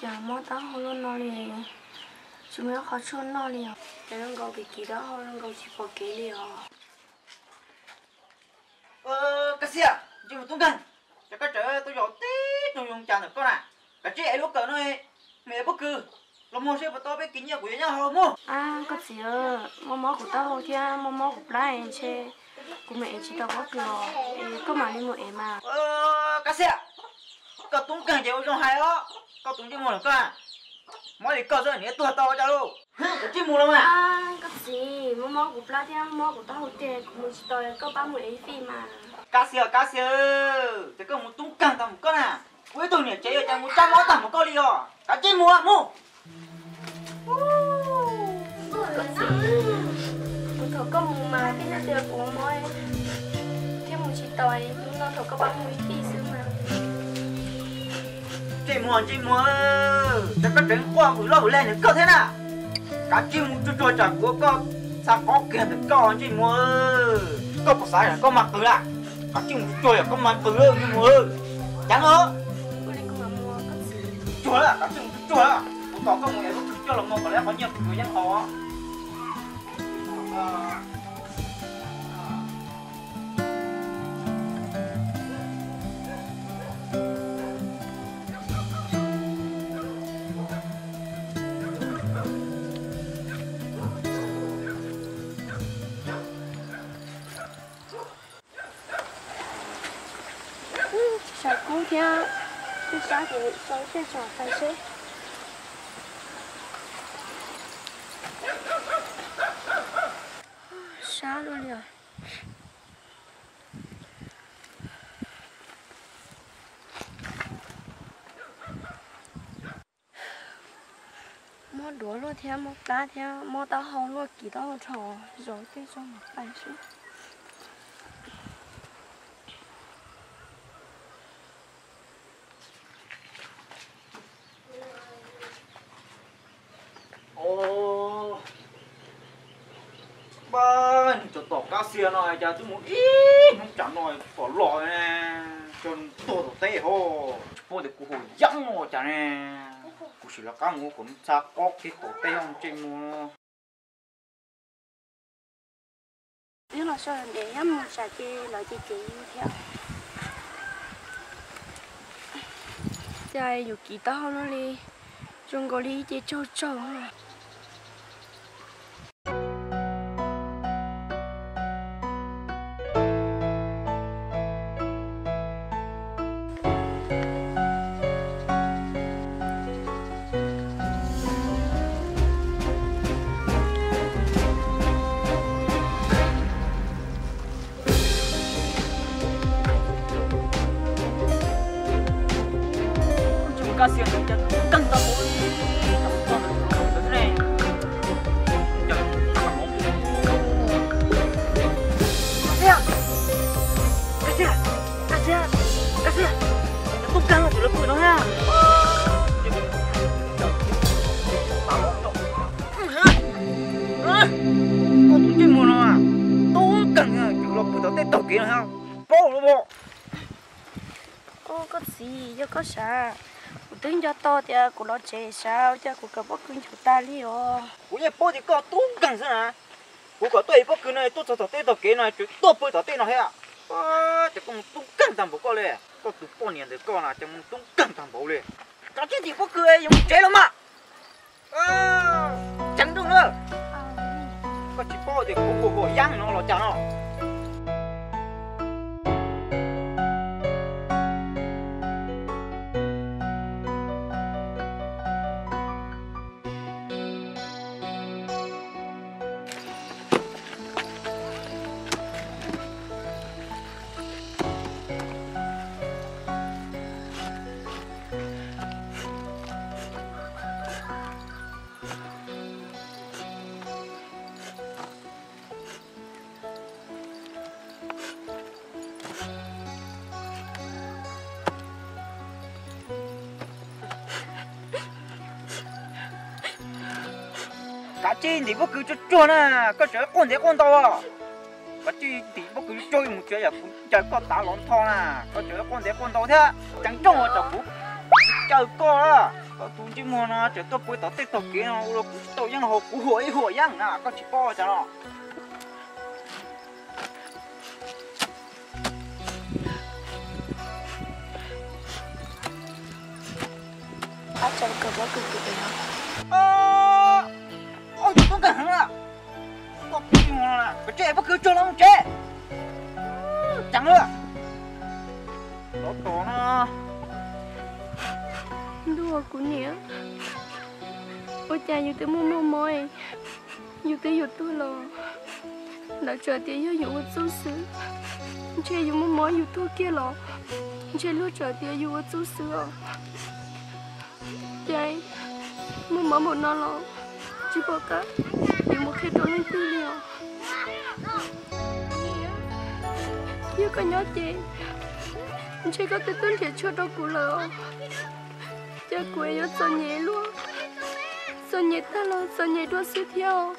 Cas mob taub hau luaj no li, tsis muaj qhov tshuaj noj li os. Ces zoo nkaus kiv kiv taub hau zoo nkaus tsis pom kev li os. Kab Xiab, ntsej muag tub nkeeg, cas koj tseem tuaj zaum tib tug zoo cas ntawm koj na? Kav tsij ev lub kawm no, mus ev pob kws los muag seb puas tau peb kiv nyiaj kuv yuav nyob hauv mus. Koj txiv, mob mob kuv taub hau thiab mob mob kuv plab ntshe kuv mus ev tsis tau pob kws os, es koj mam li mus ev mas. Kab Xiab, koj tub nkeeg ces ua zoo hais os, koj tus ntsej muag los koj, mob li koj xwb niam tuag tau cas lauj. Kav tsij mus los mas. Koj txiv, mob mob kuv plab thiab mob kuv taub hau tiag, kuv mus tsis tau, koj pab mus ev fij mas. Kab Xiab, Kab Xiab, ces koj mus tub nkeeg tag mus koj na, kuv ib tug niam tsev yuav cas mus tsab mob tag mus koj li os, kav tsij mus mus. Koj txiv, kuv thov koj mus mas, twb yog tias kuv mob thiab mus tsis tau, hnub no thov koj pab mus ib tij xwb mas. Ntsej muag, ntsej muag, cas koj tseem quaj vwm loj vwm leg ntawm koj thiab na? Kav tsij mus tsuag tsuag tsam kuv ua koj txha qob kiag ntawm koj ntsej muag. Koj puas xav kom koj mag qws na? Kav tsij mus tsuag tsuag tsam koj mag qws ntsej muag. Cas no? Tsuag, kav tsij mus tsuag tsuag, kuv tos koj mus es lub kws coj los muag kom lawv qhov nyiaj kuv yeej qhov. Tsis sab kub thiab, tsis sab ces sau seb tso tais seb. Sab luaj li os. Mob duav luaj thiab mob plab thiab mob taub hau luaj, kiv taub hau dhau, zaum tej tso mam tais seb. Pab, nws cov tom Kab Xiab no cas twb mus ib hnub tsam no pom los ne, cog tuag tom teb ho, tsis paub tias kuv haus yeeb ua cas ne. Kuv sim lawv qab mus kom txha qob kiag tom teb ho ntsej muag. Nyob los so ntev thiab mus tsam ces lawv ces cem yus thiab. Cas yuav kiv taub hau no li, zoo nkaus li ces tsaug tsaug. Kab Xiab, kab xiab ntawd cas kab xiab ntawd tau ntawd ne. Kab xiab, kab xiab, kab xiab, kab xiab, tub kab no tsis lawv pw no na. Koj tus ntsej muag no, tub kab no tsis los pw tom tej tog kev no, paub los pom. Koj txiv, yog koj sav, kuv twb nco tau tias kuv los tsev sav, cas kuv kawm pob kws nchuav tas li os. Kuv yeej paub tias koj tub kab xwb na. Kuv kom tuaj ev pob kws no tuaj txog tom tej tog kev no tseem tuaj pw tom tej no thiab. Ces koj mus tub kab tag npaum koj li. Koj tus poj niam ntawm koj na ces mus tub kab tag npaum li. Kav tsij ntim pob kws yuav mus tsev los mas. Tseev nrooj na. Koj tsis paub tias kuv hu hu yeeb no los cas no. Kav tsij ntim pob kws tsuag tsuag na, koj tseem quaj ntev quaj ntau. Kav tsij ntim pob kws tsuag tsuag mus tsev, yog kuv ncaws koj tav los ntho na, koj tseem quaj ntev quaj ntau thiab, tseev nrooj los tsam kuv tsis caw koj na. Koj tus ntsej muag no tseem tuaj pw tom tej tog kev no ua rau kuv tsis tau yeeb haus, kuv huam ib huam yeeb na, koj tsis paub cas los. Ua tus tub nkeeg heev na, koj tus ntsej muag no, pes tseg pab khwv tsuag los mus tsev. Ceev lawm. Los tom no. Ntuj, kuv niam, ua cas yus twb muaj muaj mob, yus twb yuav tuag los lawv tseem tias yog yus ua txuj xwb. Ntshe yus muaj mob yus tuag kiag los ntshe luag tseem tias yus ua txuj xwb os. Ces muaj mob npaum no los tsis pom qab yuav mus qhia rau leej twg li os. Yog koj nyob ces ntshe koj twb tuaj nrhiav tshuaj rau kuv lawm os. Ces kuv yuav txom nyem luaj, txom nyem tag los txom nyem dua xwb thiab os.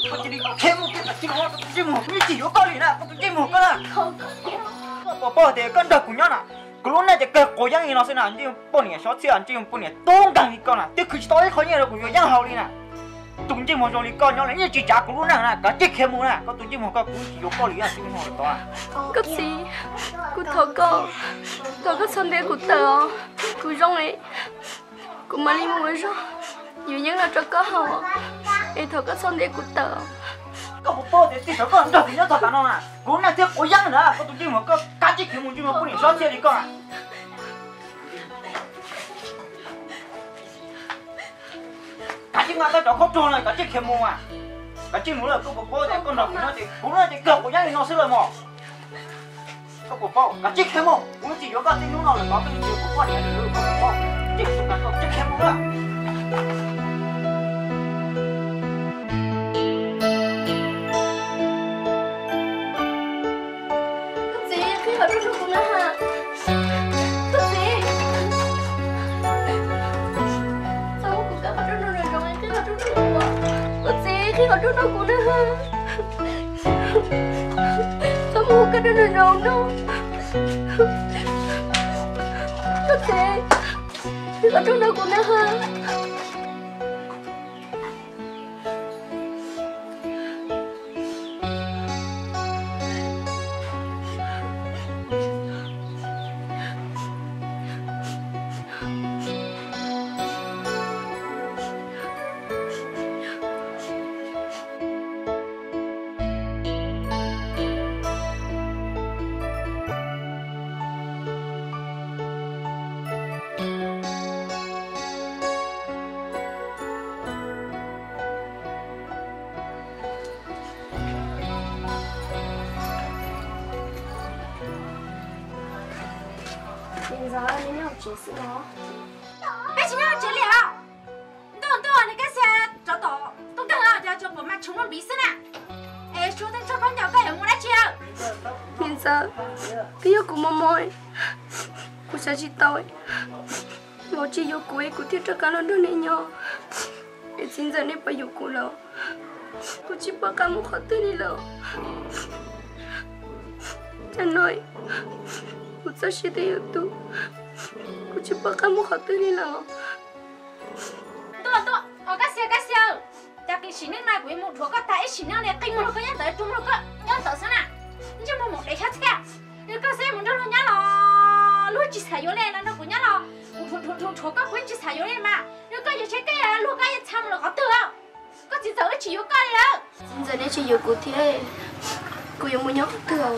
Koj cia li khiav mus, koj tus ntsej muag, kuv tsis yuav koj li na, koj tus ntsej muag koj na. Koj puas paub tias koj nrog kuv nyob na, kuv lub neej ces kawg quav yeeb li no xwb na, ntsej muag poj niam xyov txhiaj, ntsej muag poj niam tub nkeeg li koj na, twb khwv tsis tau ib qho nyiaj rau kuv yuav yeeb haus li na. Tus ntsej muag zoo li koj nyob los yeej tsis tsav kuv lub neej na, kav tsij khiav mus na, koj tus ntsej muag koj, kuv tsis yuav koj li na, tsis muag li tod. Koj txiv, kuv thov koj, thov koj txhob ntiab kuv tawm os, kuv zoo li kuv mam li mus ua zog yuav yeeb no rau koj haus, es thov koj txhob ntiab kuv tawm. Koj puas paub tias txij thaum koj nrog kuv nyob txog tav no na, kuv lub neej thiaj quav yeeb na, koj tus ntsej muag koj kav tsij khiav mus, ntsej muag poj niam xyov txhiaj li koj. Kav tsij nqa tau cov khaub ruag no, kav tsij khiav mus mas. Kav tsij mus lawm, koj puas paub tias koj nrog kuv nyob ces kuv lub neej ces kawg quav yeeb li no xwb lawm mog. Koj puas paub, kav tsij khiav mus, kuv tsis yuav koj txij hnub no lawm, koj tsis yuav kuv poj niam li, koj puas paub, ces kuv kav koj tsij khiav mus lawm. Koj txiv, qhib qhov rooj rau kuv na ha. Koj txiv, txhob muab kuv kaw qhov rooj rau nraum zoov, qhib qhov rooj rau kuv. Koj txiv, qhib qhov rooj rau kuv na ha. Txhob muab kuv kaw rau nraum zoov no. Koj txiv, qhib qhov rooj rau kuv na ha. Niam ntxawm, nej nyob hauv tsev xwb los? Peb tsis nyob hauv tsev li os. Ntuj ntuj, nws kab xia rov tom tub nkeeg os, cov tsuas pom mas tshoob muaj npiv xwb na. Es suav tej tshuaj khaub ncaws koj yuav mus dab tsi? Niam ntxawm, twb yog kuv mob mob, kuv xav tsis tau, vauv tsis yuav kuv es kuv thiaj rov qab los nrog nej nyob. Es txiv ntxawm nej puas yuav kuv lawm? Kuv tsis pom qab mus qhov twg li lawm. Tsam no kuv txoj sia twb yuav tu, kuv tsis pom qab mus qhov twg li lawm. Ntuj ntuj, kab xia kab xia, cas kev sim neej no kuv yuav mus dhuav koj tag ib sim neej li, qi mus rau koj nyob ntawd, rua mus rau koj nyob ntawd xwb na. Ntsej muag maum dev xyov txhiaj, yog koj xav mus nrog luag nyob los luag tsis xav yuav li, los nrog kuv nyob los kuv dhuav dhuav dhuav koj kuv yeej tsis xav yuav li mas. Yog koj yuav tsheb koj yuav luag koj yeej txha mus lawm qhov twg. Koj txiv ntxawm wb tsis yuav koj li lawm. Txiv ntxawm nej tsis yuav kuv thiab, kuv yuav mus nyob qhov twg?